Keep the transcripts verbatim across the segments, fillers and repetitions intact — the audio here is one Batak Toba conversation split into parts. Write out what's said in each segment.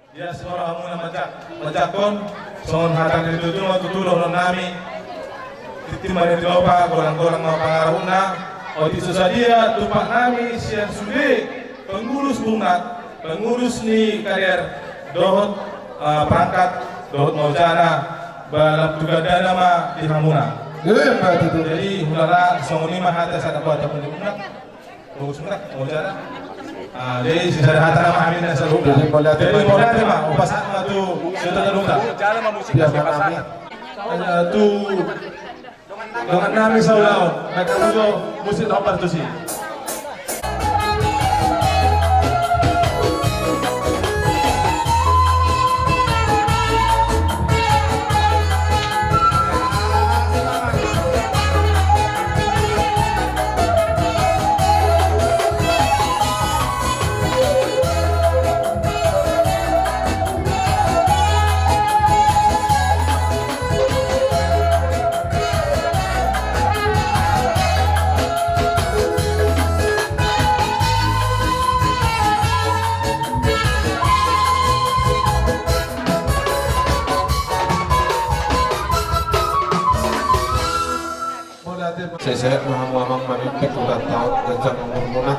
Ia sipara hamuna manjak, manjakkon, songon hata ni tutu ma tutu dohonon nami. Tintin ma ni tinopa, golang-golang ma pangarahutna. Otik so sadia tumpak nami sian sude pengurus bungat, pengurus ni kaliar dohot, eh, perangkat dohot maujana, balap tu gandana ma di hamuna. Jadi hulala songon i ma hata sada kuat pun di bungat. Bagus berat, mau cara. Ah, jadi sisada hata nama amin dan saluhutna. Jadi mauliate ma, upas ma tu suta terluka. Biar mana amin. Tu dongan nami saulaon, na kamu jo musik nomor tu si. Sehat-sehat ma hamu amang, mamimpin ulang tahun, ganjang umurmuna,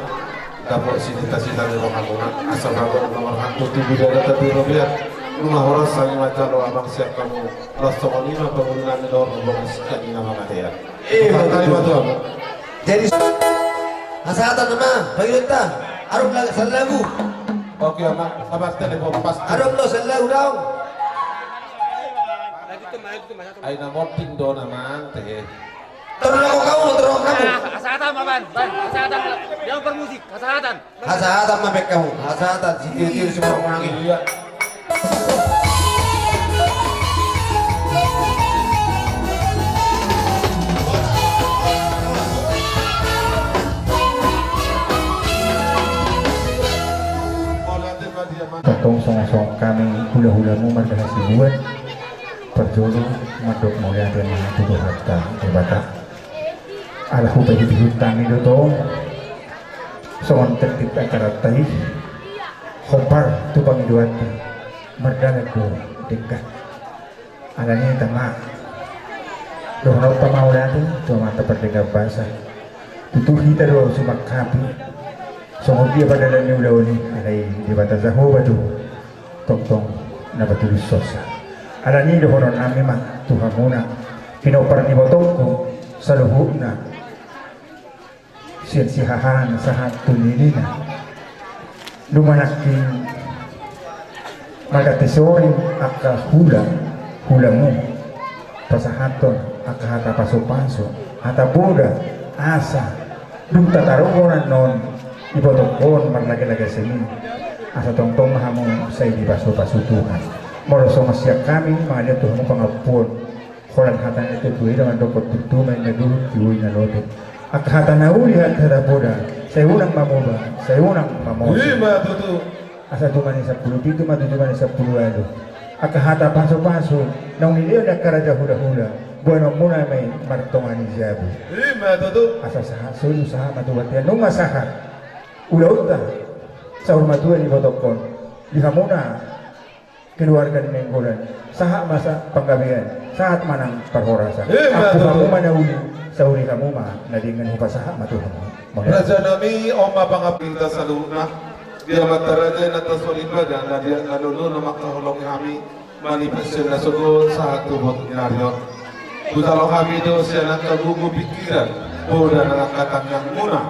dapot sita-sita ni rohamuna, asa bagot nomor hantu tubuh dada tapi robean. Nunga horas hami manjalo amang sian hamu. Las songon i ma panguluna ni dohot rombongan sian i na mamatean. Eh, tadi ma tu amang. Jadi hasahatan nama pangilunta. Adong lagi salagu. Oke amang, kabar telepon pas. Adong do salagu daong. Ai na monting do na mante. Terus lagu kamu, terus kamu. Hasahatan ma ban, ban, hasahatan. Jangan bermusik, hasahatan. Hasahatan ma baen hamu, hasahatan. Sitio-tio si Borong Manang i. Iya. Tongtong songon-songon hami hula-hulamu marga Hasibuan. Parjolo mandok mauliate ma tu Tuhanta Debata. Ala hupaihut-ihut hami do tong songon tertib acaranta i, hombar tu pangidoanta, mardalan do denggan. Alani i tama dohononta mauliate tu Amanta Pardenggan Basa. Tutu hita do sumangkapi songon dia padalan ni ulaon i, alai Debata Jahowa do tongtong na patulushonsa. Alani i dohonon nami ma tu hamuna, pinompar ni ibotongku saluhutna, sian sihahaan sahat tu nilina. Nunga nangkin marganti sori angka hula, hulamu, pasahathon angka hata pasu-pasu, hata boda, asa dung tataruhon annon ibotongkon marlage-lage seni, asa tongtong ma hamu sai dipasu-pasu Tuhan. Molo songon sian hami mangaliat tu hamu pangampuon, holan hata ni natuatua i do mandok, tutu ma inna duhut, tibu inna lotut. Angka hata na uli, hata, hata poda, sai unang mamuba, sai unang mamose. Ima tutu. Asa tuman ni sampulu pitu ma tutu, tuman ni sampulu ualu. Angka hata pasu-pasu naung nilehon ni angka raja hula-hula, boanonmuna ma i martonga ni jabu. Ima tutu. Asa sahat solu, sahat ma tu bontean, nunga sahat ulaonta saur matua di ibotongkon, di hamuna keluarga ni Nainggolan, sahat ma panggabean, sahat ma nang parhorasan. Ima tutu. Ampu hamu ma na uli, sauri hamu ma na denggan, hupasahat ma tu hamu. Raja nami, on ma pangampunta saluhutna di amanta raja, inanta soripada, na liat na lolo na mangkaholongi hami manipat sian na sogot sahat tu bontean ni ari on. Hujalo hami do sian angka gogo pikiran, poda nang angka tangiangmuna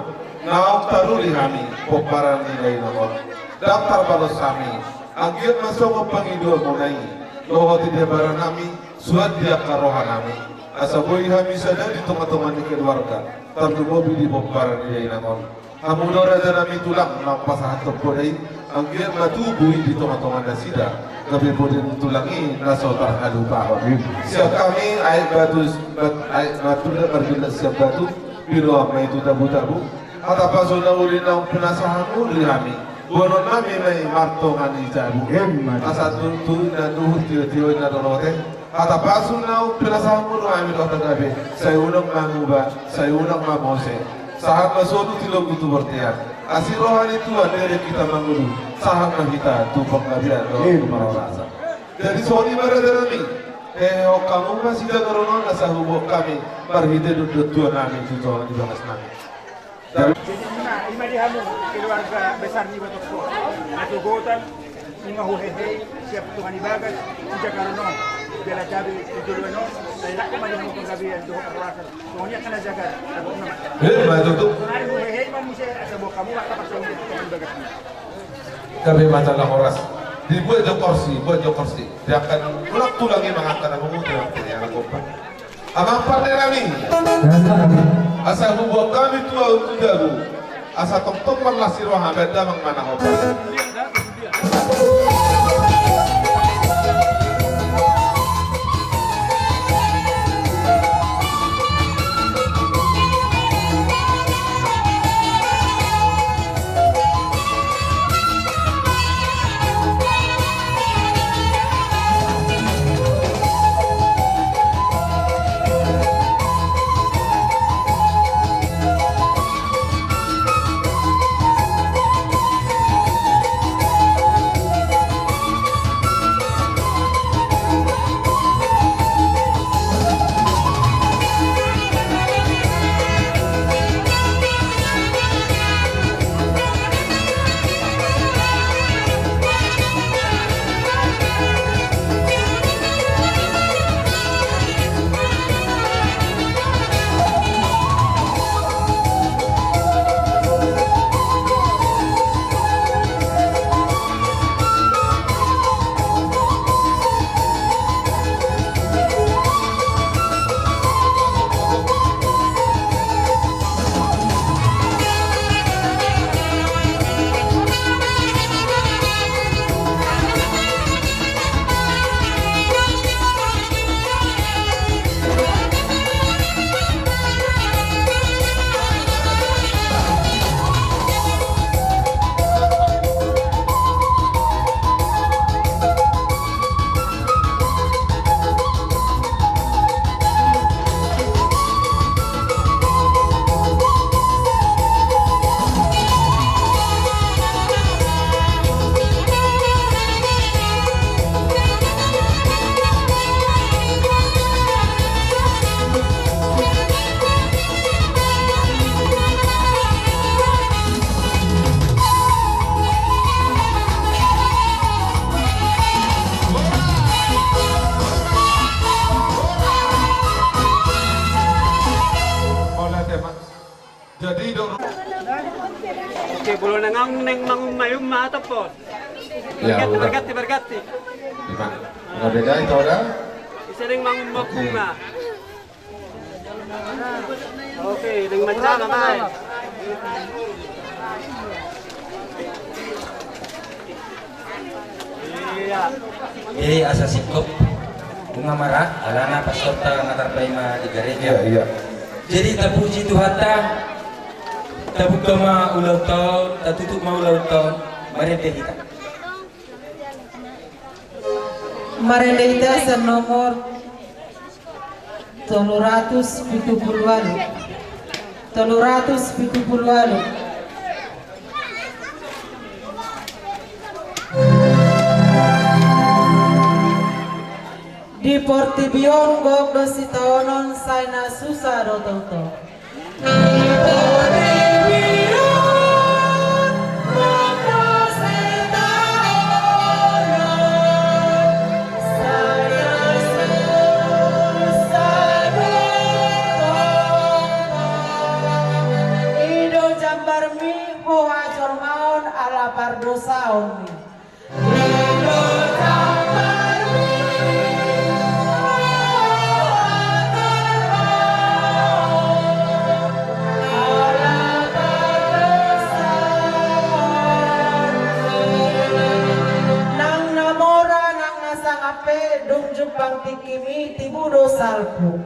naung taruli hami pomparan ni dainang on. Ndang tarbalos hami. Anggiat ma songon pangidoanmuna i dohot di habaranami, suan di angka rohanami, asa boi hami sada di tonga-tonga ni keluarga, tarlumobi di pomparan ni dainang on. Hamu do rajanami tulang naung pasahathon poda i, anggiat ma tubu i di tonga-tonga nasida, gabe poda ni tulang i na so tarhalupahon. Sian hami, aek batu, bat-, aek batu na marbillat sian batu, binoan ma i tu tabu-tabu. Hata pasu na uli naung pinasahatmu di hami, boanonnami ma i martonga ni jabu. Emma. Asa tu, tu inna duhut, tio-tio inna lolote. Hata pasu naung pinasahatmu di hami dohot na gabe, sai unang mamuba, sai unang mamose. Sahat ma solu tu lobu tu bontean. Asi roha ni Tuhan, derek hita mangolu, sahat ma hita tu panggabean dohot tu parhorasan. Jadi songon i ma raja nami, eh, hehehon hamu ma sijagaron on asa huboan hami marhite dondon tua nami tu tonga ni bagas nami. Jadi ima, ima di hamu keluarga besar ni Batokko, hatogotan, ima huhehei siap tonga ni bagas, sijagaron on, jala gabe tu joloan on, sai rap ma di hamu panggabean dohot parhorasan. Songon i angka na jaga, songon i ma. Eh, ma tutu. Sonari huhehei ma muse, asa boan hamu ma angka parsaulian tu tonga ni bagas i. Gabe ma jala horas. Dibuat jo korsi, buat jo korsi. Dia akan tulang-tulang i ma angka na mangutang, angka na kompak. Amang pande nami. Asa huboan hami tu ahu tu jabu. Asa tongtong marlas ni roha, baen damang ma na hombar. Jadi do. Oke, bolon na nganggung naeng mangumma-umma atau pos? Ya, berganti, udah. Berganti, berganti. Ima. Udah beda itu udah. Bisa naeng mangumma-umma. Oke, naeng manjalo ma i. Jadi asa singkop, unang ma ra, alana pastorta nga tarpaima di gareja. Iya, iya. Jadi tapuji Tuhanta, tabuka ma ulaonta on, tatutup ma ulaonta on, marende hita. Marende hita sian nomor tolu ratus pitu pulu ualu. Tolu ratus pitu pulu ualu. Di portibi on gok do sitaonon, sai na susa do tongtong. I do jambarmi, ho hajolmaon ala pardosaonmi. Nang na mora, nang na sangap pe, dung jumpang tingkimi, tibu do salpu.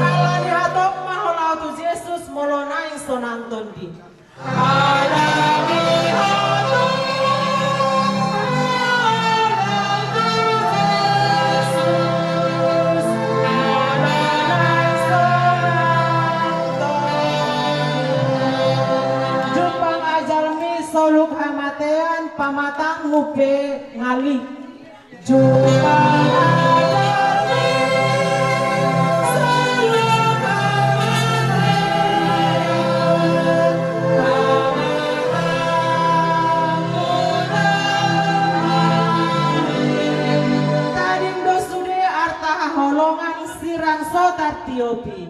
Alani hatop ma ho laho tu Jesus, molo naeng sonang tondi. Pamatangmu pe ngali. Tading do sude arta haholongan sirang so tartiopi.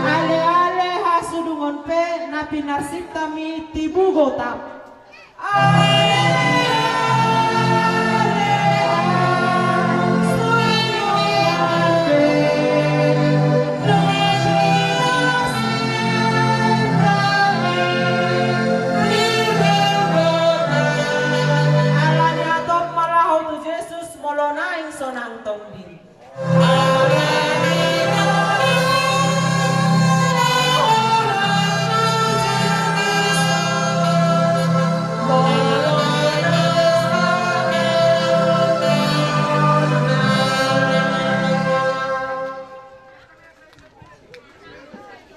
Ale-ale hasudungon pe na pinarsinta mi tibu gotap. Alani hatop ma laho tu Jesus molo naeng sonang tondi.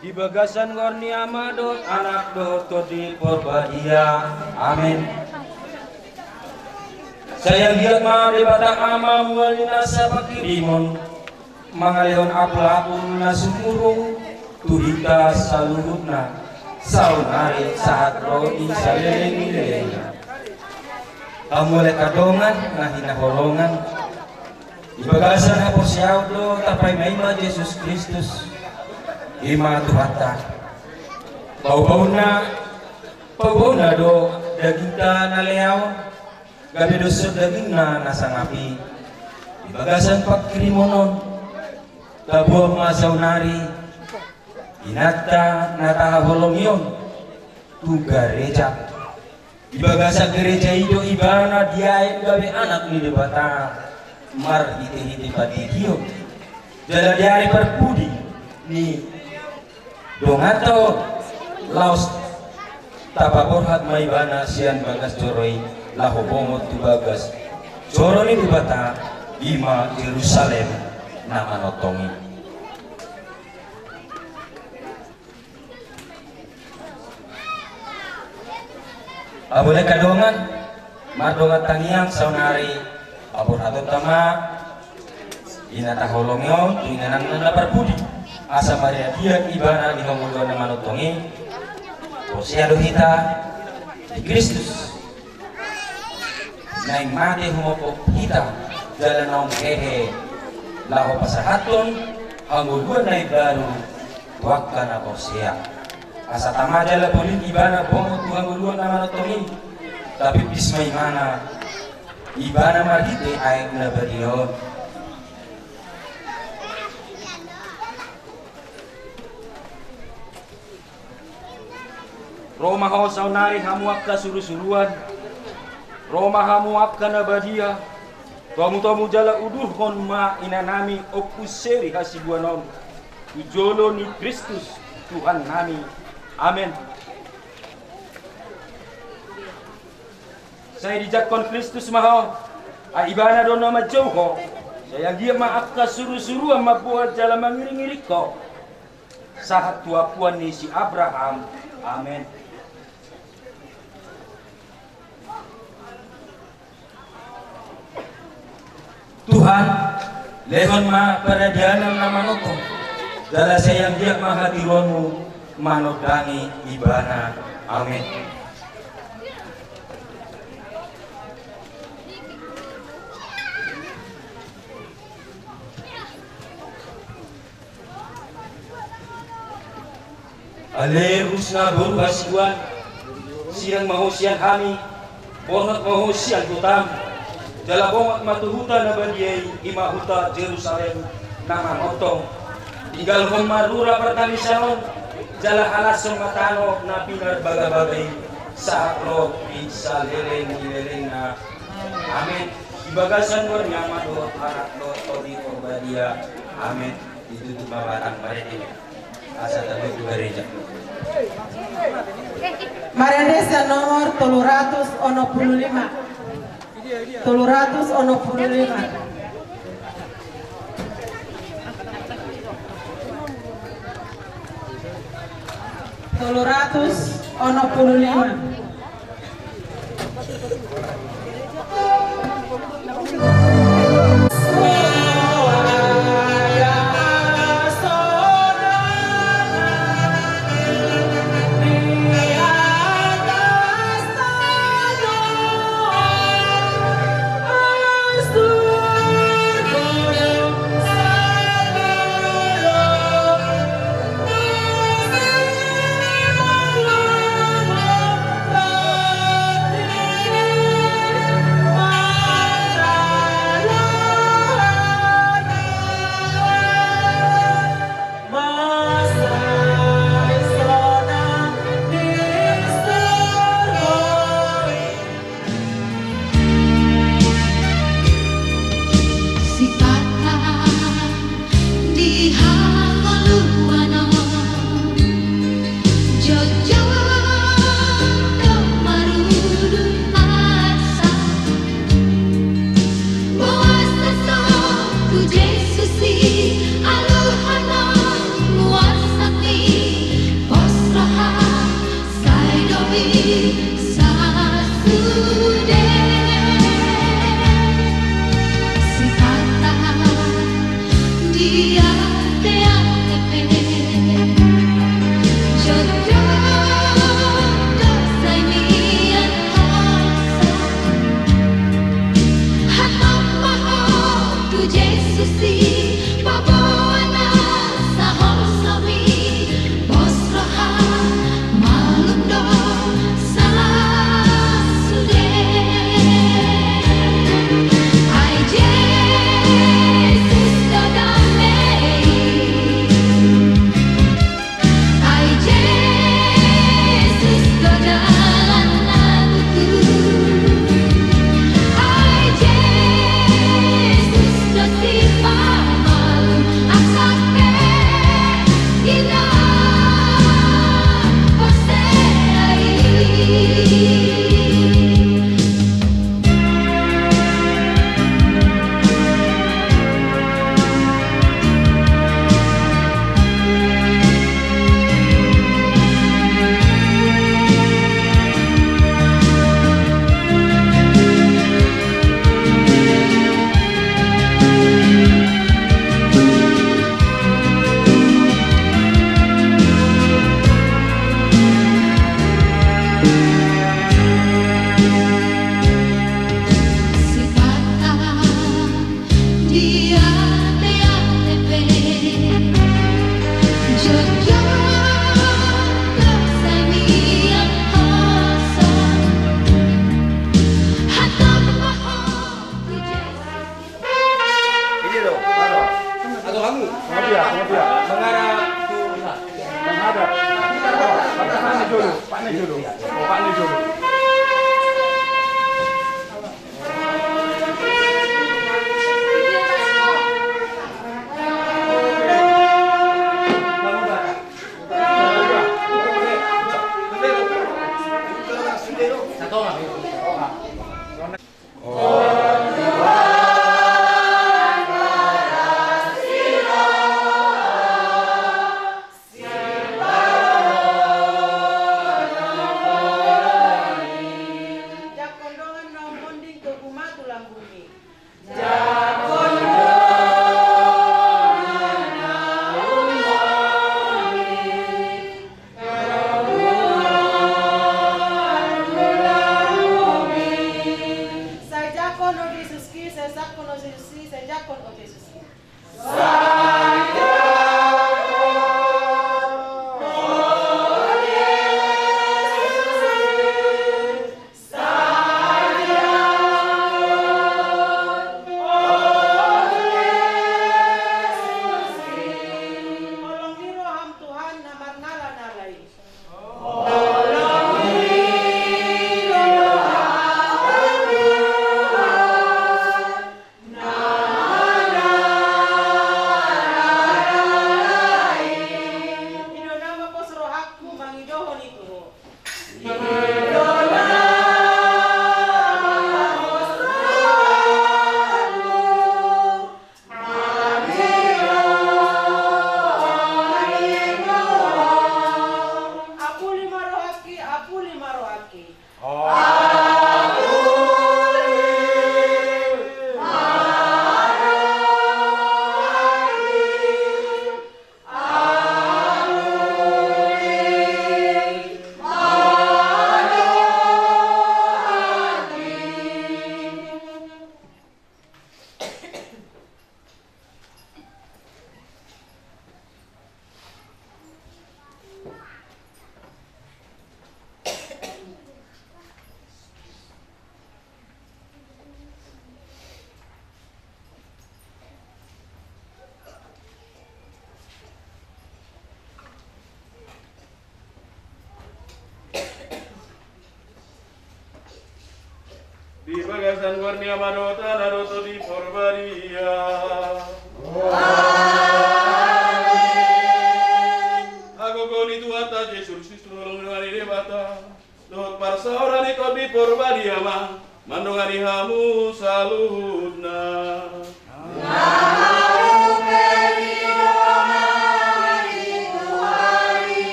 Di bagasan goar ni Ama dohot Anak dohot Tondi Porbadia. Amen. Sai anggiat ma Debata Ama mual ni nasa pangkirimon, mangalehon apul-apul na sumurung tu hita saluhutna, saonari sahat ro di saleleng ni lelengna. Hamu ale angka dongan na hinaholongan, di bagasan haporseaon do tapaima-ima Jesus Kristus, i ma Tuhanta. Paubauna, paubauna do dagingta na leaon, gabe doshon dagingna na sangap i. Di bagasan pangkirimon on, taboan ma saonari inanta na tahaholongi on tu gareja. Di bagasan gareja i do ibana diae gabe anak ni Debata marhite-hite pandidion. Jala di ari parpudi ni donganta on, laos tapaborhat ma ibana sian bagas joro i laho bongot tu bagas joro ni Debata, i ma Jerusalem na manongtong i. Hamu ale angka dongan, mardongan tangiang saonari, paborhatonta ma i na tahaholongi on tu inananna na parpudi, asa marhitean ibana di hangoluan na manongtong i, porsea do hita di Kristus. Naeng mate humophop hita, jala naung hehe laho pasahathon hangoluan na imbaru tu angka na porsea. Asa tama jala polin ibana bongot tu hangoluan na manongtong i, tapipis ma ibana, ibana marhite aek na badia on. Ro ma ho saonari hamu angka surusuruan, ro ma hamu angka na badia, tomutomu jala udurhon ma inanami Ompu Seri Hasibuan on tu jolo ni Kristus Tuhannami. Amen. Sai dijangkon Kristus ma ho, ai ibana do na manjou ho. Sai anggiat ma angka surusuruan mamboan jala mangiringiring ho sahat tu ampuan ni si Abraham. Amen. Tuhan, lehon ma paradianan na manongtong, jala sai anggiat ma hatiuronmu manondangi ibana. Amen. Ale rusna boru Hasibuan, sirang ma ho sian hami, borhat ma ho sian hutam, jala bongot ma tu huta na badia i, i ma huta Jerusalem na manongtong. Tinggalhon ma rura partangisaon, jala halashon ma tano na pinarbagabaga i, sahat ro di saleleng ni lelengna. Amen. Di bagasan goar ni Ama dohot Anak dohot Tondi Porbadia. Amen. Ditutup ma batang parende. Asa tamu tu gereja. Marende sian nomor tolu ratus onom pulu lima. Tolu ratus onom pulu lima. Tolu ratus onom pulu lima. Sipata di hangoluan on, jongjong do marudut asa. Boasa so tu Jesus i aluhon on muasat ni pos roha. Sai do bisa sude sipata di ateate pe. Jongjong do sai nian hosa. Hatop ma ho tu Jesus i paboa na saholsom i. Pos roha, malum do sasude. Ai Jesus do dame i. Ai Jesus do dalan na tutu. Ai Jesus do sipamalum asa pe i na porsea i. Sipata di ateate pe, jongjong do sai nian hosa. Hatop ma ho tu Jesus. Ini loh, halo. Atau kamu? Sama dia, sama dia. Mengarah ke pusat. Menghadap. Oh, Pak Najolo, Pak Najolo. Oh, Pak Najolo. Jangkon dongan na ummonding, togu ma tu lambungmi. Jangkon dongan na ummonding, togu ma tu lambungmi. Sai jangkon, o Jesus i, sai jangkon, o Jesus i, sai jangkon, o Jesus i. Holong ni roham Tuhan na marnala-nala i. Di bagasan goar ni Ama dohot Dangka dohot Tondi Porbadia. Hagogoon ni Tuhanta Jesus Kristus, holong ni Debata, dohot parsaoran ni Tondi Porbadia ma mandongani hamu saluhutna.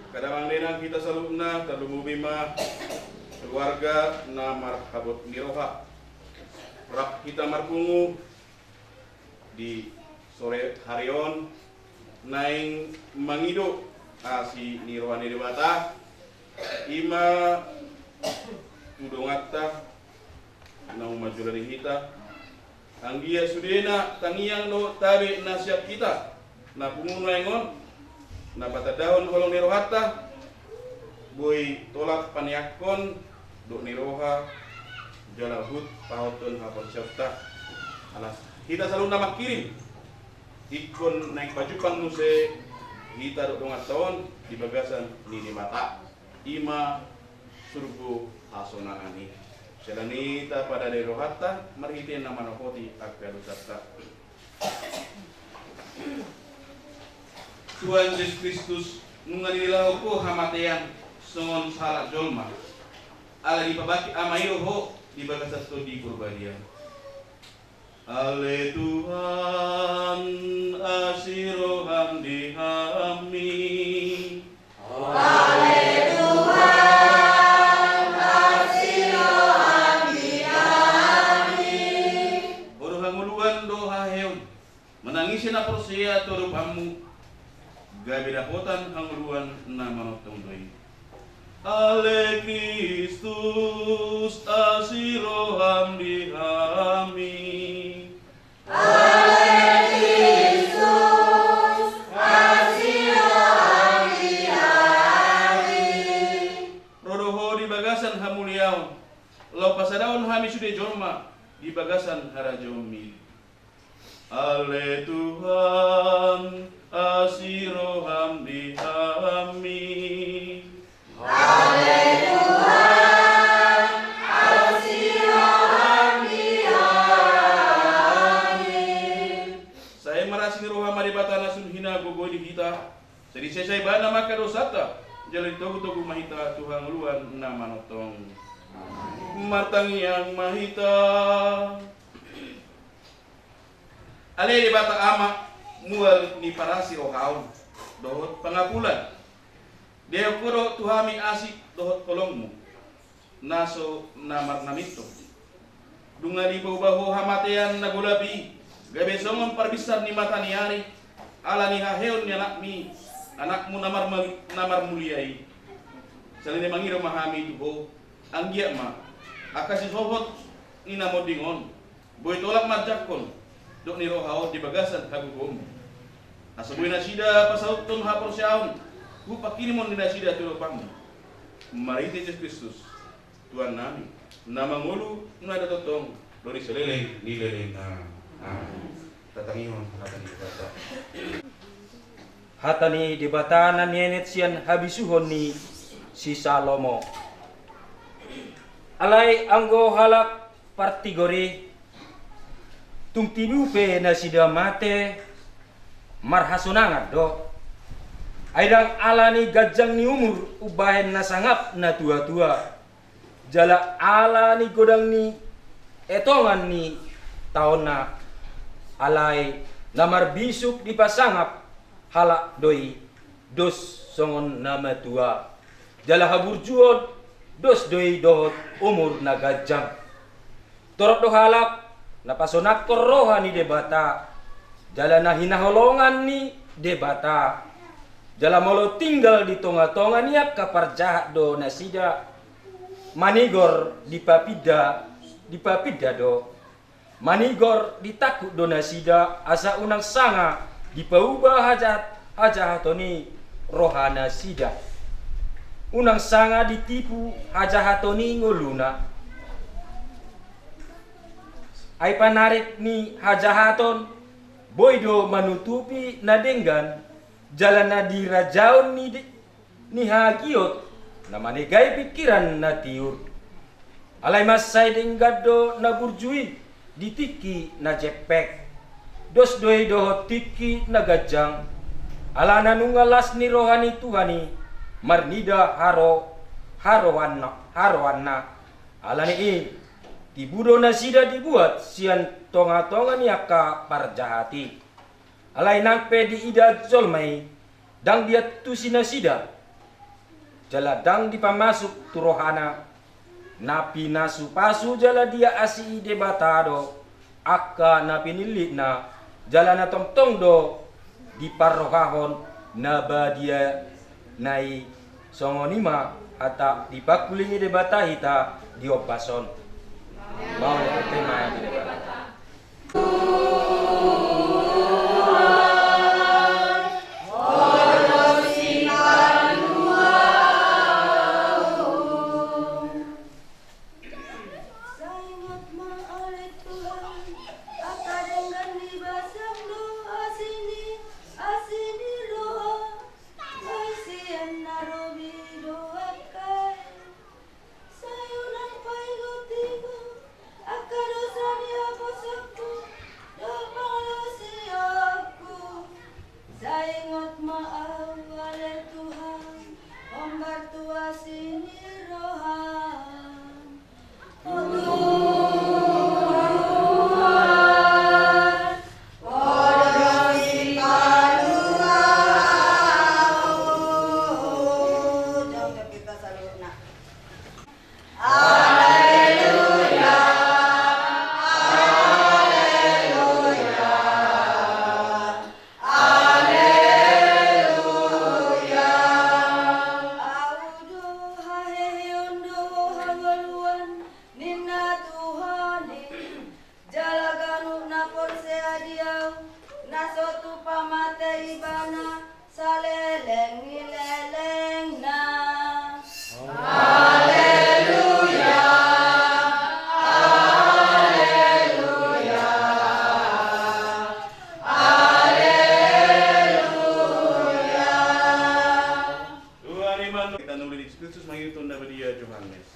Angka damang dainang, hita saluhutna tarlumobi ma keluarga na marhabot ni roha. Rap hita marpungu di sore hari on naeng mangido asi ni roha ni Debata, i ma tu donganta naung manjalo di hita. Anggiat sudena tangiang dohot tabe na sian hita na pungu naeng on, na patandahon holong ni rohanta, boi tolap paneangkon dohot ni roha jala huhut pahothon haporseaonta. Alas hita saluhutna mangkirim, ingkon naeng pajumpang muse hita dohot donganta on di bagasan ni Debata, i ma surgo hasonangan i. Siala ni i tapadadai rohanta marhite na manopoti angka dosanta. Tuhan Jesus Kristus, nunga nilehon Ho hamatean songon sahalak jolma, ala dipabangkit Ama i do Ho di bagasan Tondi Porbadia. Ale Tuhan, asi roham di hami. Ale Tuhan, asi roham di hami. Ho do hangoluan dohot haheheon, manang ise na porsea tu adopanmu, gabe dapotan hangoluan na manongtong do i. Ale Kristus, asi roham di hami. Ale Kristus, asi roham di hami. Ro do Ho di bagasan hamuliaon, laho pasadahon hami sude jolma di bagasan harajaonmi. Ale Tuhan, asi roham di hami. Ale Tuhan, asi roham di hami. Sai marasi ni roha ma Debata na sun hinagogo di hita, sai disesa Ibana ma angka dosanta, jala ditogutogu ma hita tu hangoluan na manongtong. Martangiang ma hita. Ale Debata Ama, mual ni parasi rohaon dohot pangapulan, dilehon Ho do tu hami asi dohot holongmu na so na marnamintong. Nunga dipauba Ho hamatean na golap i gabe songon parbinsar ni mata ni ari, ala ni haheheon ni Anakmi, Anakmu na marma-, na marmulia i. Siala ni i mangido ma hami tu Ho, anggiat ma angka sisohot ni na monding on boi tolap manjangkon dok ni roha on di bagasan hagogoonmu, asa boi nasida pasauthon haporseaon tu pangkirimon ni nasida tu adopanmu. Marhite Jesus Kristus, Tuhannami, na mangolu, na datongtong, ro di saleleng ni lelengna. Amen. Tatangihon hata ni Debata. Hata ni Debata na nienet sian habisuhon ni si Salomo. Alai anggo halak partigor i, tung tibu pe nasida mate, marhasonangan do. Ai ndang ala ni ganjang ni umur umbahen na sangap na tuatua, jala ala ni godang ni etongan ni taonna, alai na marbisuk dipasangap halak do i, dos songon na matua, jala haburjuon dos do i dohot umur na ganjang. Torop do halak na pasonangkon roha ni Debata, jala na hinaholongan ni Debata, jala molo tinggal di tongatonga ni angka parjahat do nasida, manigor dipapinda, dipapinda do. Manigor ditangkup do nasida, asa unang sanga dipauba hajahat, hajahaton i rohanasida. Unang sanga ditipu hajahaton i ngoluna. Ai panarik ni hajahaton boi do manutupi na denggan, jala na dirajaon ni de-, ni hagiot na manegai pingkiran na tiur. Alai mansai denggan do na burju i di tingki na jempek. Dos do i dohot tingki na ganjang. Alana nunga las ni roha ni Tuhan i marnida haro, haroanna, haroanna. Alani i, tibu do nasida dibuat sian tongatonga ni angka parjahat i. Alai nang pe diida jolma i, ndang diantusi nasida, jala ndang dipamasuk tu rohana. Na pinasupasu jala diaasi i Debata do angka na pinillitna, jala na tongtong do diparrohahon na badiana i. Songon i ma hata dipangkulingi Debata hita di ombas on. Mauliate ma di Debata. Sai ingot ma ale Tuhan, angka denggan ni basam do asi ni, asi ni roha, sai sian na robi do angka i. Sai unang paingotingot angka dosa ni aposongku dohot pangalaosionku. Sai ingot ma au ale Tuhan, hombar tu asi ni roham. O Tuhan, podosi palua au. Jawab kita saluhutna. Haleluya, haleluya, haleluya. Au do haheheon dohot hangoluan, ninna Tuhan i. Jala ganup na porsea di au, na so tung pamate ibana, saleleng ni lelengna. Haleluya, haleluya, haleluya. Tuhan i ma na manuli di Kristus mangihuthon na badia Johannes.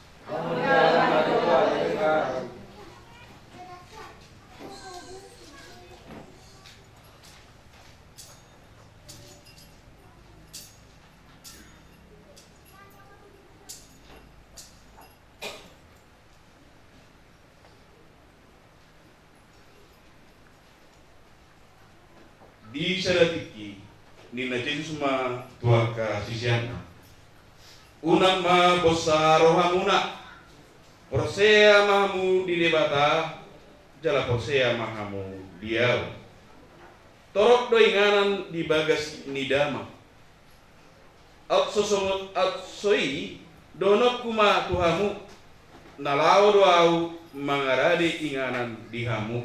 Di sada tingki, ninna Jesus ma tu angka siseanna, unang ma bonsa rohamuna. Porsea ma hamu di Debata, jala porsea ma hamu di au. Torop do inganan di bagas ni damang. Aut so songon, aut so i, dohononku ma tu hamu, na laho do au mangarade inganan di hamu.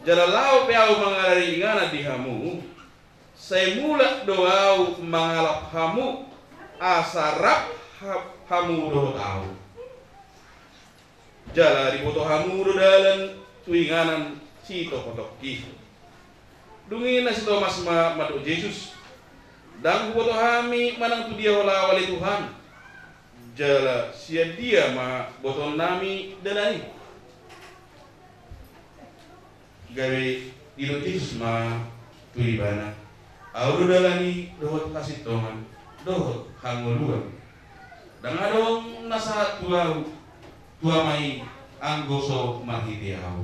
Jala laho pe au mangarade inganan di hamu, sai mulak do au mangalap hamu, asa rap ha-, hamu dohot au. Jala diboto hamu do dalan tu inganan sitongkotongki. Dung i ninna si Tomas ma mandok Jesus, ndang huboto hami manang tu dia ho laho ale Tuhan. Jala sian dia ma botoonnami dalan i? Gabe didok Jesus ma tu ibana, au do dalan i dohot hasintongan dohot hangoluan. Ndang adong na sahat tu au, tu Ama i, anggo so marhite au.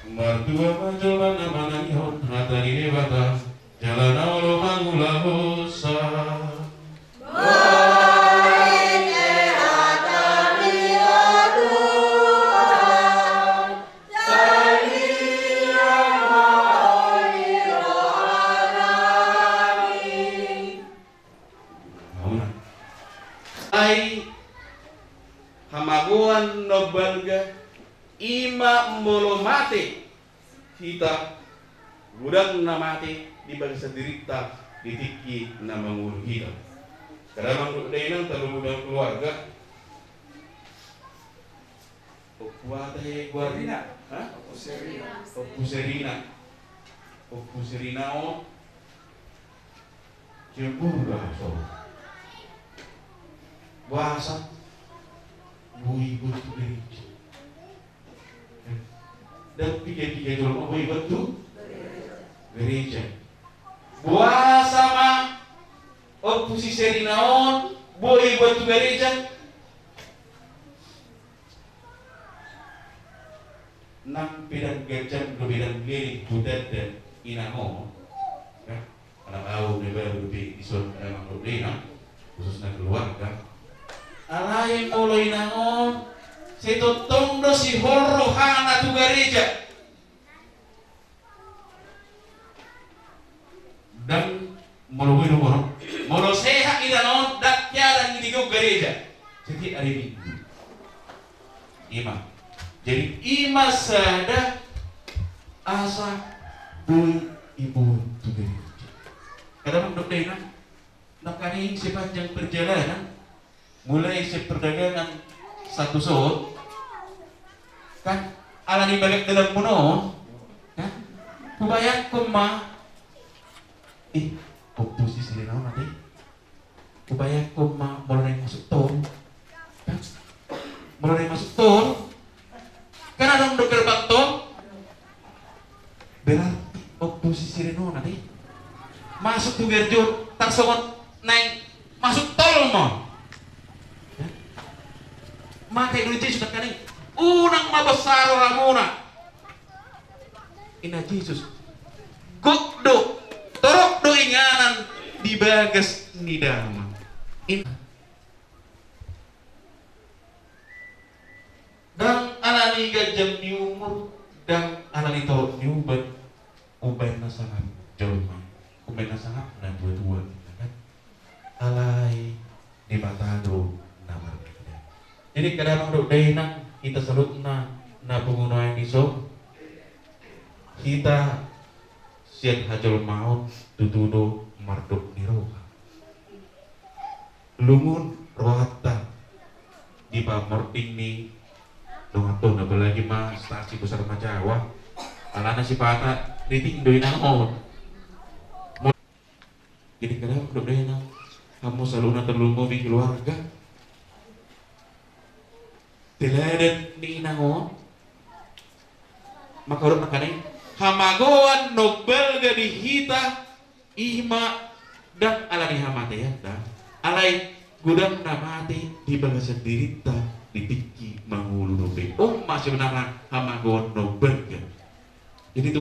Martua ma jolma na manangihon hata ni Debata, jala na olo mangulahonsa. Marhite hataMi, o Tuhan, sai mian ma Ho di rohanami. Ai hamagoan na umbalga i ma molo mate hita, godang na mate di bagasan dirinta di tingki na mangolu hita. Kada mandok dainang, tarlumobi keluarga. Ompu aha tahe goarna? Ha? Ompu Serina. Ompu Serina. Ompu Serina on. Cemburu do ahu so. Boasa boi iboan tu gareja? Ndang piga-piga jolma boi iboan tu gareja. Boasa ma Ompu si Serina on boi iboan tu gareja? Nang pe ndang ganjang dope, ndang leleng hutanda inang on. Kan? Anak au na baru dope dison, anak dope na, khususna keluarga. Alai molo inang on, sai tongtong do sihol rohana tu gareja. Ndang, molo boi do molo, molo sehat inang on, ndang hea dang i digeuk gareja setiap ari Minggu. Ima. Jadi ima sada asa boi iboan tu gareja. Kadang mandok dainang, nangkaning sepanjang perjalanan, mulai sian perdagangan sahat tu son, kan, ala ni bagak dalanmuna on, kan, hubayangkon ma, ih, Ompu si Serina on ate, hubayangkon ma molo naeng masuk tol, kan, molo naeng masuk tol, kan adong do gerbang tol. Berarti Ompu si Serina on ate masuk tu gareja on tarsongon naeng masuk tol ma. Maka i do Jesus nangkaning, unang ma bosa rohamuna. Ninna Jesus, gok do, torop do inganan di bagas ni Damang. In- Ndang ala ni ganjang ni umur, ndang ala ni torop ni uban, umbahen na sangap jolma, umbahen na sangap natuatua, kan? Alai Debata do na marnida. Jadi, angka damang dohot dainang, hita saluhutna na pungu nuaeng dison, hita sian hajolmaon tutu do mardok ni roha. Lungun rohanta di pamording ni dongan tona, apalagi ma stasi besar ma Jawa, alana sipata riting do inang on. Jadi angka damang dohot dainang, hamu saluhutna, tarlumobi keluarga, teladan ni inang on, mangkadok nangkaning hamagoan na umbalga di hita, i ma ndang ala ni hamatean da, alai godang na mate di bagasan dirinta di tingki mangolu dope. On ma sebenarna hamagoan na umbalga. Jadi tu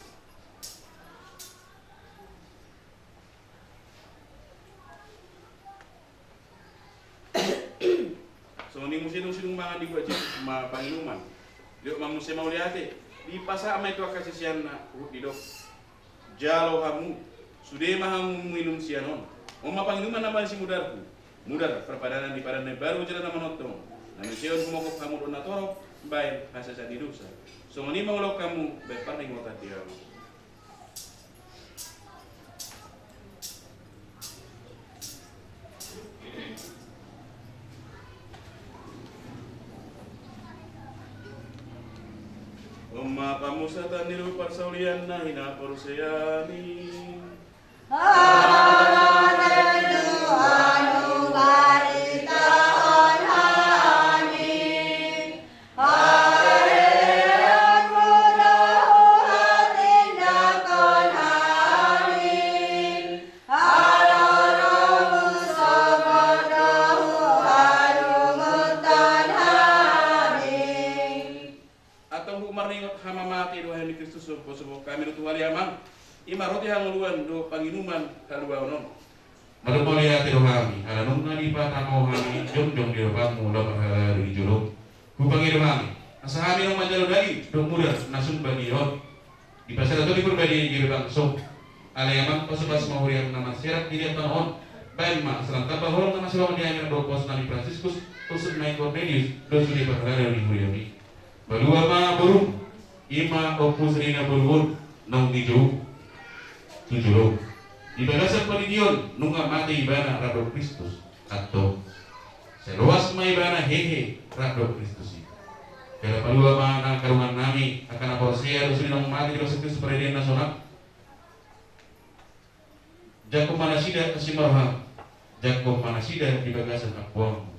Songon i muse dung sidung mangan, dibuat Jesus ma panginuman. Didok ma muse mauliate, dipasahat ma i tu angka siseanna, huhut didok, jalo hamu, sude ma hamu minum sian on. On ma panginuman na bahen simudarhu, mudar parpadanan di padan na imbaru jala na manongtong, na manjalo humongkop hamu dohot na torop, bahen hasesaan ni dosa. Songon i ma ulaon hamu bahen parningotan di ahu. On ma pamusatan ni dolok parsaulian na hinaporseaan i. Haleluya, nunga dihatahon hami. Haleluya, huhatindangkon hami. Haleluya, songon do huhalungunhon hami. Antong huhut marningot hamamate do hami Kristus, somposompon hami do tu ale Amang, i ma roti hangoluan dohot panginuman haluaon on. Mandok mauliate do hami, ala nunga dipatama ho hami jongjong di adopanmu, laho marhalado di jolom. Hupangido hami, asa hami naung manjalo daging dohot mudar na sumba di on, dipasada Tondi Porbadia i gabe bangsom. Ale Amang, pasupasuon ma huriam na marserak di tano on. Bahen ma asa lam tamba holong na masiroha di hami nang dohot pos nami Fransiskus, hususna i Kornelius, dohot sude parhalado ni huriam i. Palua ma borum, i ma Ompu Serina boru on, naung dijou tu jolom. Di bagasan pandidion nunga mate ibana rap dohot Kristus. Antong, sai loas ma ibana hehe rap dohot Kristus i. Jala palua ma nang angka dongan nami, angka na porsea dohot sude naung mate di bagasan Kristus Paradian na sonang. Jangkon ma nasida asi ma roham, jangkon ma nasida di bagasan angkuanmu.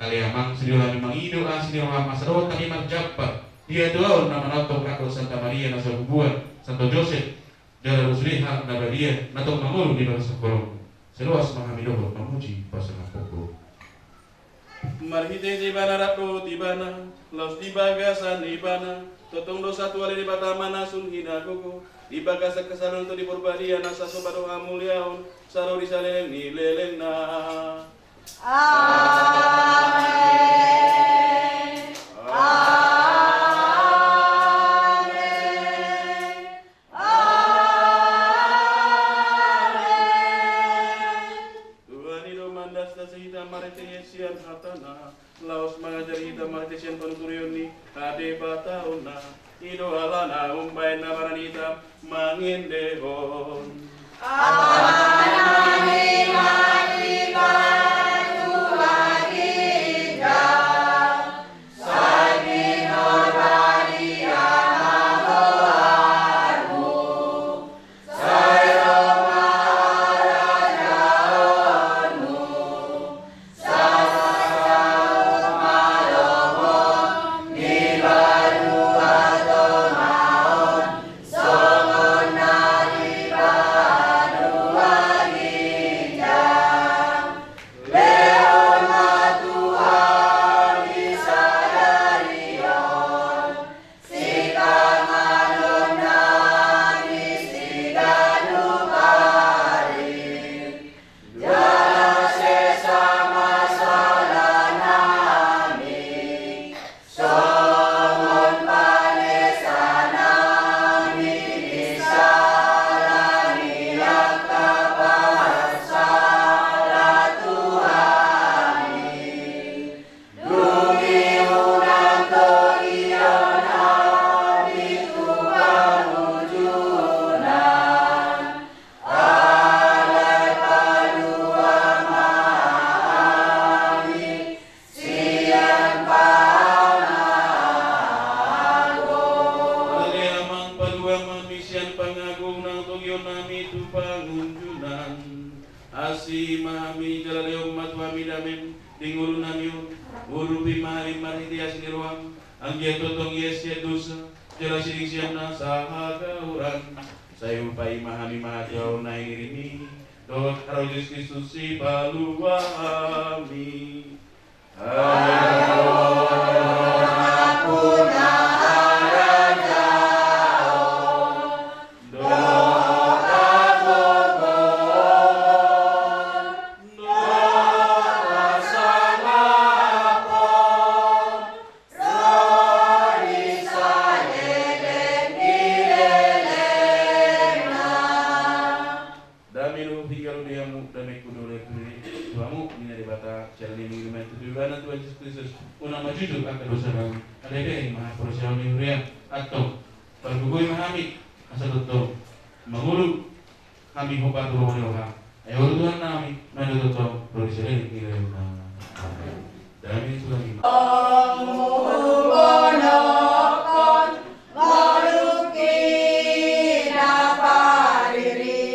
Ale Amang, sude hami mangido asi ni roham asa dohot hami marjampa di hatuaon na manongtong rap dohot Santa Maria na sabubuan, Santo Josep, jala sude halak na badia na tong mangolu di bagasan holongmu. Sai loas ma hami dohot mamuji pasangaphon Ho. Marhitehite Ibana rap dohot Ibana, laos di bagasan Ibana, tongtong do satua ale Debata Ama na sun hinagogo, di bagasan hasalean dohot di Parbadia na sasopa dohot hamuliaon, sai ro di saleleng ni lelengna. Amen. Amen. Amen. Tuhan i do mandasdasi hita marhite sian hatana, laos mangajari hita marhite sian panuturion ni hadebataonna. I do alana umbahen na marani hita mangendehon. Amanami ma di batu aginda, sai pinarbadia ma goarmu, sai ro ma harajaonmu, sai saut ma lomo ni banua tonga on, songon na di batu aginda. Lehon ma tu hami sadari on sipanganon nami siganup ari, jala sesa ma sala nami, songon panesanami di sala ni angka parsala tu hami. Dung i unang togihon hami tu pangunjunan, alai palua ma hami sian pangago. Ale Amang, palua ma hami sian pangago, unang togihon hami tu pangunjunan. Asi ma hami jala lehon ma tu hami damem di ngolunami on. Urupi ma hami marhite asi ni roham, anggiat tongtong ias sian dosa, jala sirang sian nasa hagauran. Sai upa i ma hami mangatuhon na nirimi dohot Tuhan Jesus Kristus Sipaluami. Amen. Dame ni hujalo di hamu, damengku do hulehon tu hamu, ninna Debata, siala ni minggu main tutu ibana Tuhan Jesus Kristus, unang ma jujur angka dosanami, alai bereng ma haporseaon ni huria, antong, pargogoi ma hami, asa tongtong mangolu hami hombar tu roha ni roha. Ai olo Tuhannami, nuaeng do tongtong ro di saleleng ni lelengna. Amen. Dame ni Tuhan i ma. Muhubonohon ngolungki na pariri,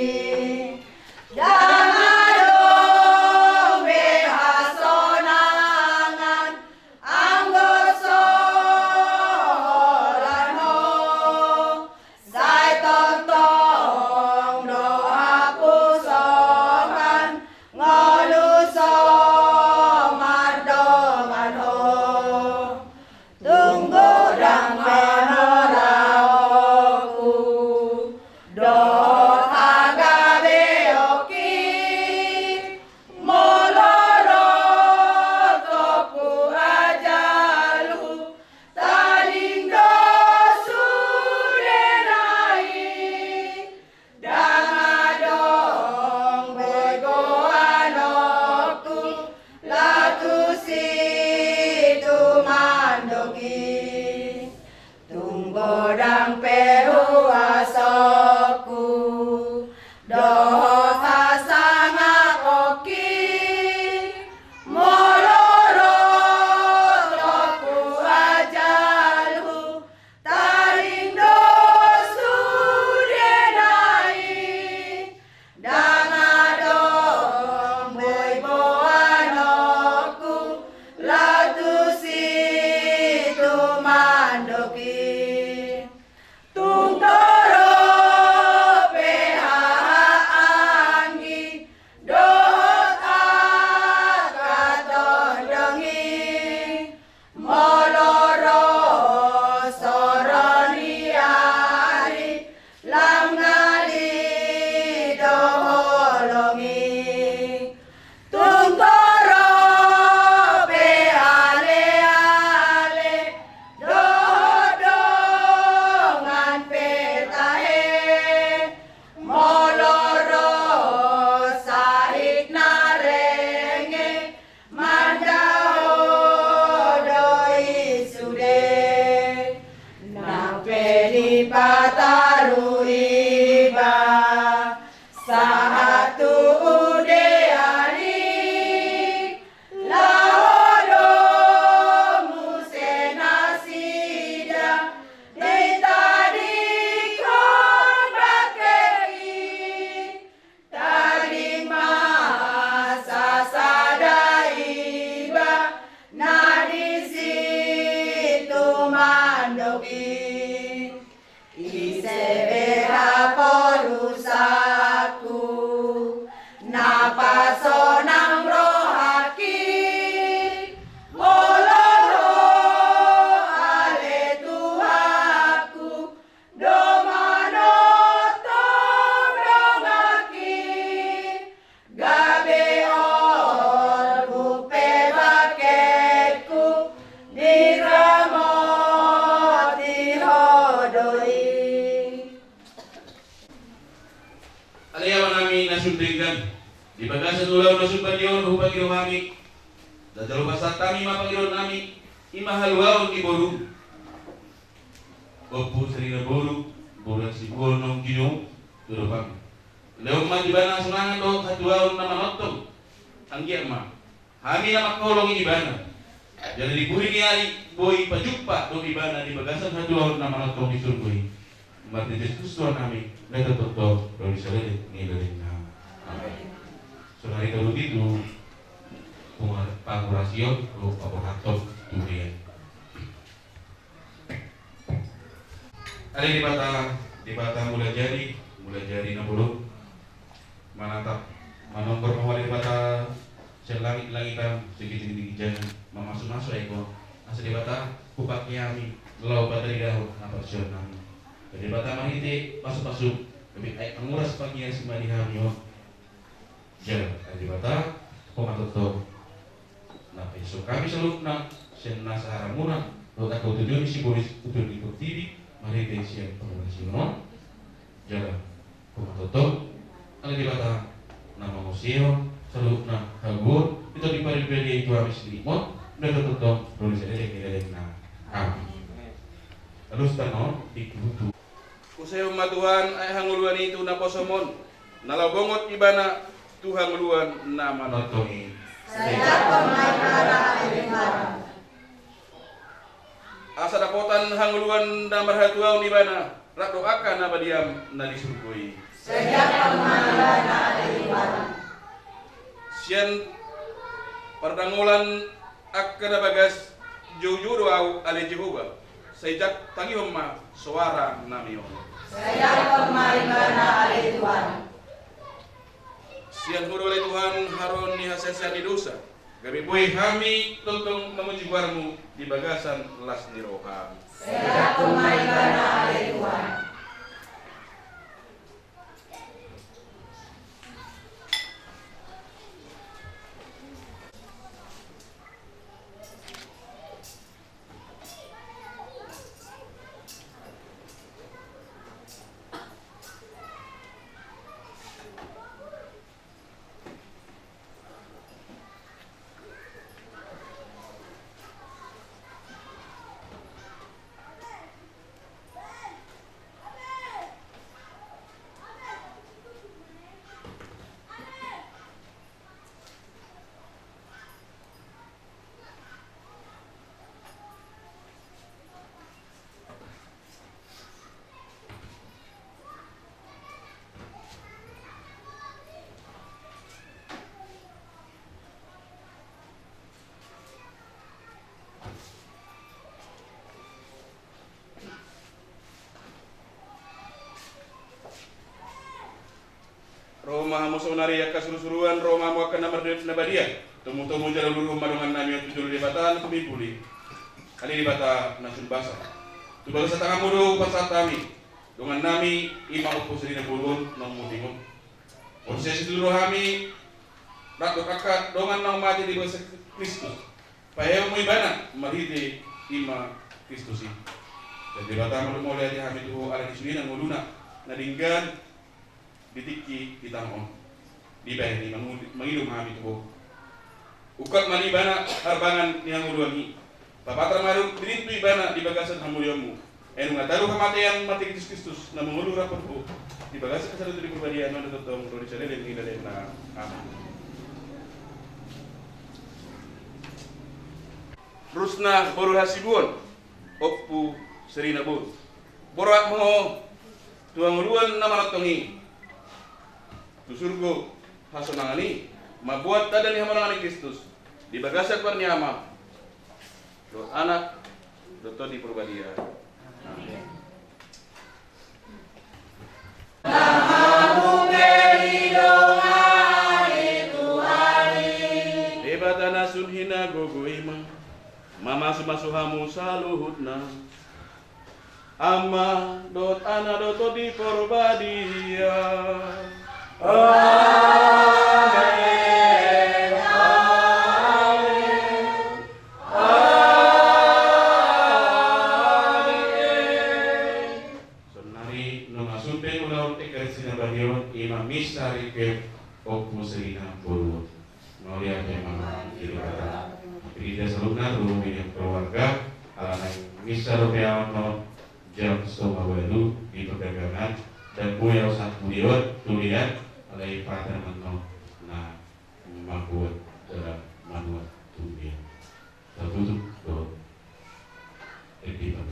ndang adong be hasonangan anggo so holan Ho. Sai tongtong do hapuson ngolu so mardongan Ho. Ise be haporusanku, na pasonang rohangki, molo Ho ale Tuhanku, do manongtong donganki, gabe on bupe bangkengku, diramoti Ho do i. Ale Amanami na sun denggan, di bagasan ulaon na sumba ni on hupangido hami, jala hupasahat hami ma pangidoannami, i ma haluaon ni borum, Ompu Serina boru, boru Hasibuan naung ginu tu adopanmi. Lehon ma tu ibana hasonangan dohot hatuaon na manongtong. Anggiat ma hami na manghaholongi ibana, jala di pudi ni ari boi pajumpang dohot ibana di bagasan hatuaon na manongtong di surgo i. Marhite Jesus Tuhan nami, na tongtong ro di saleleng ni lelengna. Amen. Sonari tolu pitu pangurasion dohot paborhathon tu dia. Ale Debata, Debata Mulajadi, Mulajadi na bolon, manatap, manonggor ma Ho ale Debata sian langit-langit, sian ginjang-ginjang, mamasumasu aek on, asa Debata hupake hami laho pataridahon haporseaonnami. Ale Debata, marhite pasu-pasum, gabe aek panguras pangias ma di hami on. Jala ale Debata, Ho ma tongtong na paihutihut hami saluhutna sian nasa haramuna dohot angka utur-utur ni sibolis, utur ni portibi, marhite sian pangurasion on. Jala Ho ma tongtong ale Debata na mangonsihon saluhutna hagogoon, pintor di paribadia i tu hami sandiri on, na tongtong ro di saleleng ni lelengna. Amen. Alus tano di kubutu. Husehon ma Tuhan aek hangoluan i tu naposom on, na laho bongot ibana tu hangoluan na manongtong i. Saidakkon ma ibana ale Tuhan. Asa dapotan hangoluan na marhatuaon ibana rap dohot angka na madiam na di surgo i. Saidakkon ma ibana ale Tuhan. Sian pardangolan angka na bagas, joujou do ahu ale Jahowa, sai tangihon ma soara nami on. Saidakkon ma ibana ale Tuhan. Sian Ho do ale Tuhan haroan ni hasesaan ni dosa, gabe boi hami tongtong mamuji goarmu di bagasan las ni roha. Saidakkon ma ibana ale Tuhan. Ro ma hamu saonari angka surusuruan, ro ma hamu angka na mardomu na badia. Tomutomu jala uduruhon ma dongan nami on tu jolo ni Debata na tumimbul i. Ale Debata na sun basa, tu bagasan tanganmu do hupasahat hami dongan nami, i ma Ompu Serina boru on na umunding on. Porsea situtu do hami rap dohot angka dongan na mate di bagasan Kristus. Paheheonmu ibana marhite i ma Kristus i. Jala Debata, malum ma mauliate hami tu Ho ala ni sudena ngoluna na denggan di tingki di tano on. Dibahen i mangu-, mangido ma hami tu Ho. Ungkap ma di ibana harbangan ni hangoluan i. Papatar ma dirintu ibana di bagasan hamuliaonmu. Ai nunga talu hamatean marhite Jesus Kristus na mangolu rap dohot Ho di bagasan hasadaon ni Tondi Parbadia, nuaeng dohot tongtong ro di saleleng ni lelengna. Amen. Rusna boru Hasibuan, Ompu Serina boru. Borhat ma ho tu hangoluan na manongtong i, tu surgo hasonangan i, mamboan tanda ni hamonangan ni Kristus di bagasan goar ni Ama dohot Anak dohot Tondi Parbadia. Amen. Debata na sun hinagogo i ma mamasumasu hamu saluhutna. Ama dohot Anak dohot Tondi Porbadia. Amen. Amen. Amen. Saonari nunga sumpe ulaon Ekaristi na badia on, ima misa rikep Ompu Selina Boluon. Mauliate ma di Debata. Di dia saluhutna tu keluarga, ala naeng misa dope ahu on jam songo ualu di perdagangan, dan boha ahu sahat tu dia on, tu dia, alai pata na mambuat dalan manuat tu dia. Tatutup dohot epipang.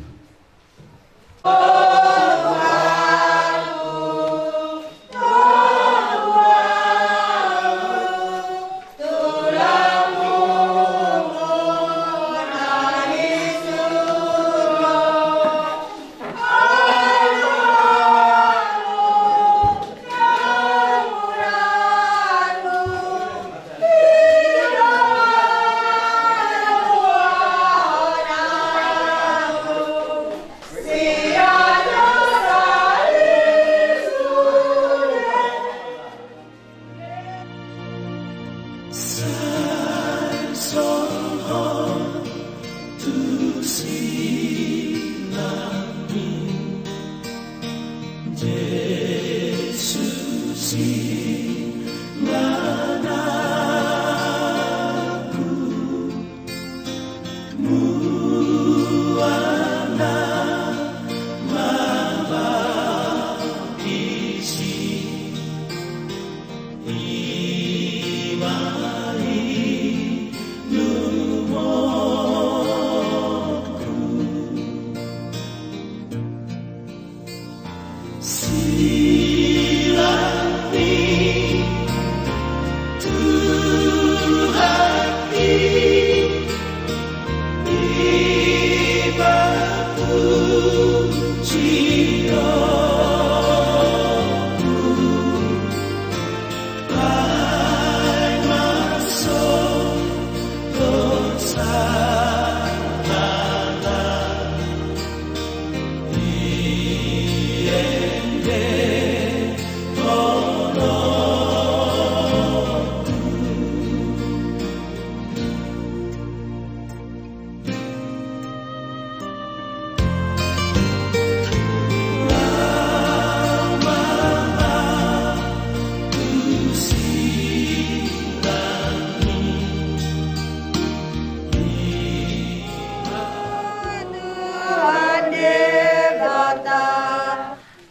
Tuhan Debata,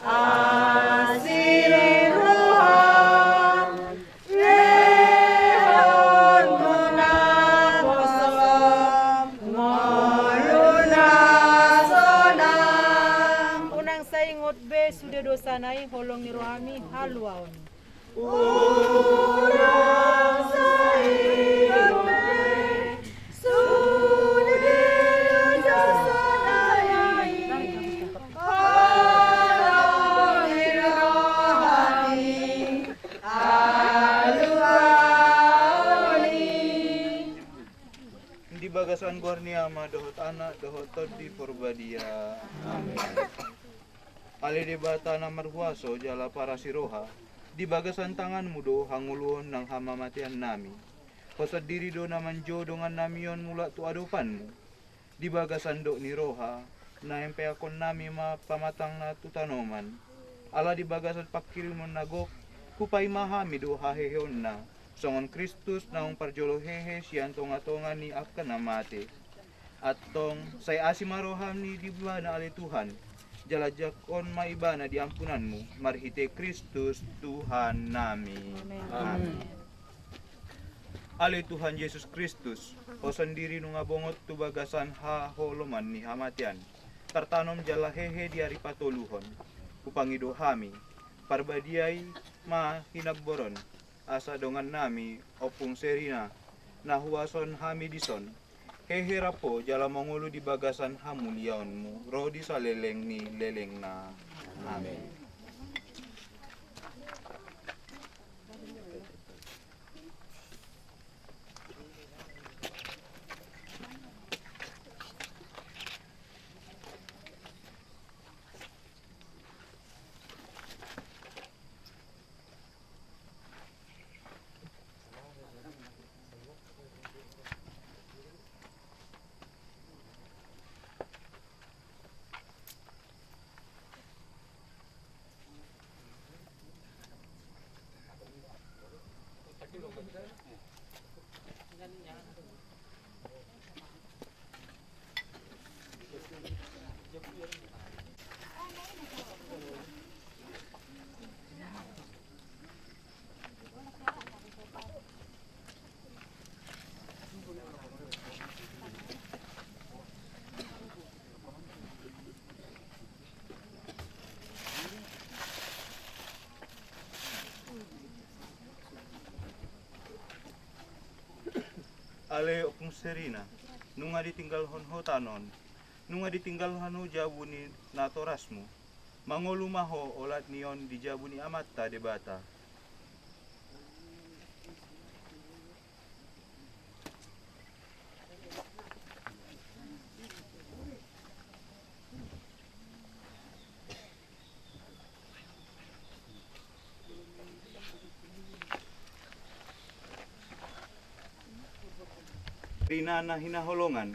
asi roham, lehon muna poso, ngolu na sonang. Unang sai ingot be sude dosana i, holong ni rohami haluaon. Unang sai ingot be sude dosana i, holong ni rohami haluaon i. Di bagasan goar ni Ama dohot Anak dohot Tondi Porbadia. Amen. Ale Debata na marhuaso jala parasi roha, di bagasan tanganmu do hangoluon nang hamamateannami. Ho sandiri do na manjou dongannami on mulak tu adopanmu. Di bagasan dok ni roha, naeng peakkonnami ma pamatangna tu tanoman. Ala di bagasan panghirimon na gok, hupaima hami do haheheonna, songon Kristus naung parjolo hehe sian tongatonga ni angka na mate. Antong, sai asi ma roham ni di Ibana ale Tuhan, jala jangkon ma Ibana di ampunanmu, marhite Kristus Tuhannami. Amen. Amen. Ale Tuhan Jesus Kristus, ho sandiri nunga bongot tu bagasan haholomon ni hamatean, tartanom jala hehe di ari patoluhon. Hupangido hami, parbadiai ma hinamboron, asa dongannami, Ompung Serina, na huason hami dison, Hehe rap ho jala mangolu di bagasan hamuliaonmu ro di saleleng ni lelengna. Amen. Ale ompung Serina, nunga ditinggalhon ho tano on, nunga ditinggalhon ho jabu ni natorasmu. Mangolu ma ho olat ni on di jabu ni Amanta Debata. Rinana hinaholongan,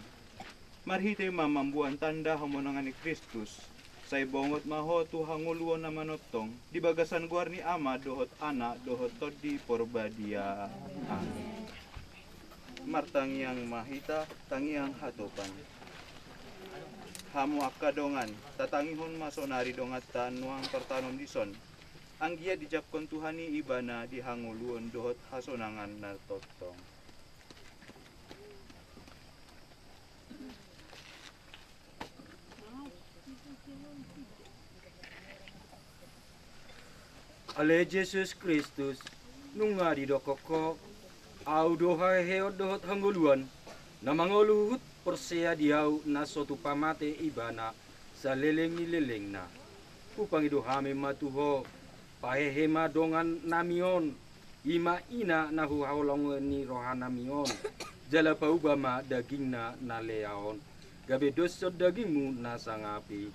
marhite ma mamboan tanda hamonangan ni Kristus, sai bongot ma ho tu hangoluon na manongtong, di bagasan goar ni Ama dohot Anak dohot Tondi Porbadia. Amen. Martangiang ma hita, tangiang hatopan. Hamu angka dongan, tatangihon ma sonari donganta nuaeng partanom dison. Anggiat dijangkon Tuhan i ibana di hangoluon dohot hasonangan na tongtong. Ale Jesus Kristus, nunga didokkon ho, au do haheheon dohot hangoluan, na mangolu huhut porsea di au na so tumpa mate ibana saleleng ni lelengna. Hupangido hami ma tu ho, pahehe ma dongannami on, i ma ina na huhaholongi ni rohanami on, jala pauba ma dagingna na lea on, gabe doshon dagingmu na sangap i.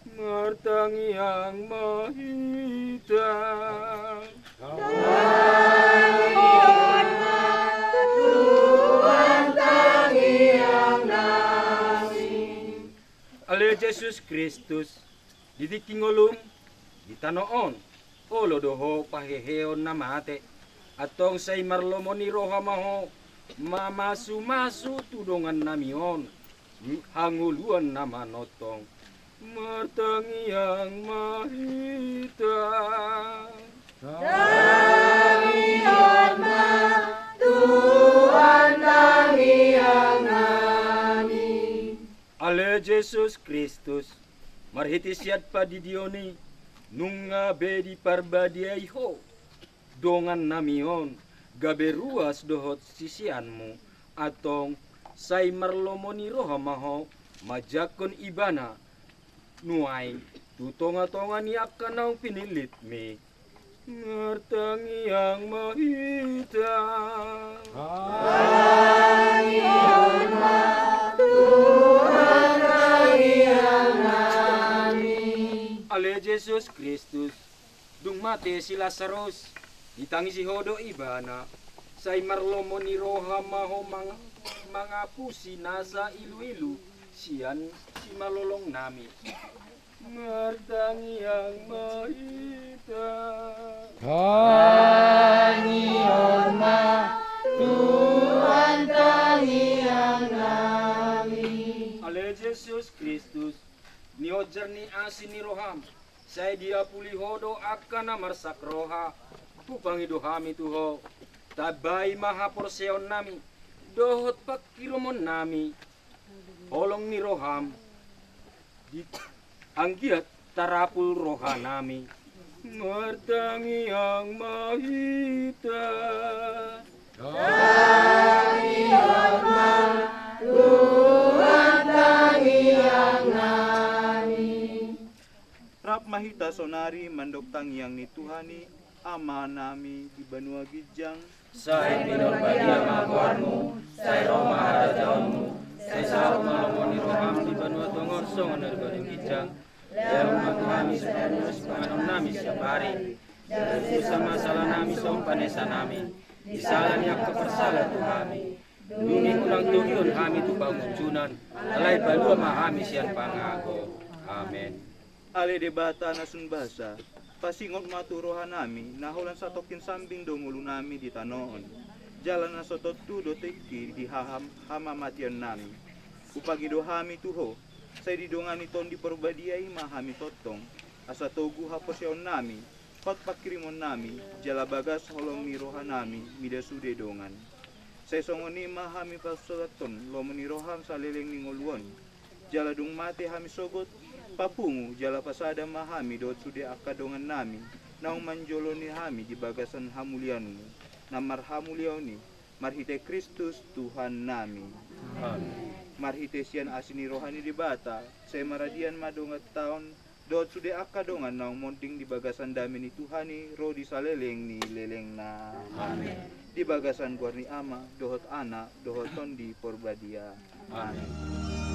Martangiang ma hita. Tangiang ma, Tuhan, tangiang nami. Ale Jesus Kristus, di tingki ngolum, di tano on, olo do ho paheheon na mate, antong sai marlomo ni roha ma ho, mamasumasu tu dongannami on, hangoluan na manongtong, martangiang ma hita. Tangiang ma, Tuhan, tangiang nami. Ale Jesus Kristus, marhite sian pandidion i, nunga be diparbadiai ho dongannami on, gabe ruas dohot siseanmu, antong sai marlomo ni roha ma ho manjangkon ibana nuaeng tu tongatonga ni angka naung pinillitmi. Martangiang ma hita. Tangiang ma, Tuhan, tangiang nami. Ale Jesus Kristus, dung mate si Lasarus, ditangisi ho do ibana, sai marlomo ni roha ma ho mang-, mangapusi nasa iluilu sian simalolongnami. Martangiang ma hita. Tangiang ma, Tuhan, tangiang nami. Ale Jesus Kristus, niojar ni asi ni roham, sai diapuli ho do angka na marsak roha. Hupangido hami tu ho, tambai ma haporseaonnami dohot pangkiromonnami holong ni roham, di anggiat tarapul rohanami. Martangiang ma hita. Tangiang ma, Tuhan tangiang nami. Rap ma hita sonari mandok tangiang ni Tuhan i, Ama nami di banua ginjang. Sai pinarbadia ma goarmu, sai ro ma harajaonmu, sai saut ma lomo ni roham di banua tonga on songon na di banua ginjang. Lehon ma tu hami sadari on sipanganon nami siapari. Jala udusan ma sala nami songon panesa nami di sala ni angka parsala tu hami. Dung i unang togihon hami tu pangunjunan, alai palua ma hami sian pangago. Amen. Ale Debata na sun basa, pasingot ma tu roha nami na holan satongkin sambing do ngolu nami di tano on, jala na so tontu do tingki di haham hamamatian nami. Hupangido hami tu Ho, sai didongani Tondi Porbadia i ma hami tongtong, asa togu haporseaon nami, hot panghirimon nami, jala bagas holong ni roha nami mida sude dongan. Sai songon i ma hami pasahathon lomo ni roham saleleng ni ngolu on. Jala dung mate hami sogot, papungu jala pasada ma hami dohot sude angka dongan nami naung manjoloi hami di bagasan hamulianmu na marhamuliaon i, marhite Kristus Tuhan nami. Amen. Marhite sian asi ni roha ni Debata, sai maradian ma donganta on dohot sude angka dongan naung monding di bagasan dame ni Tuhan i ro di saleleng ni lelengna. Amen. Di bagasan goar ni Ama, dohot Anak, dohot Tondi Porbadia. Amen.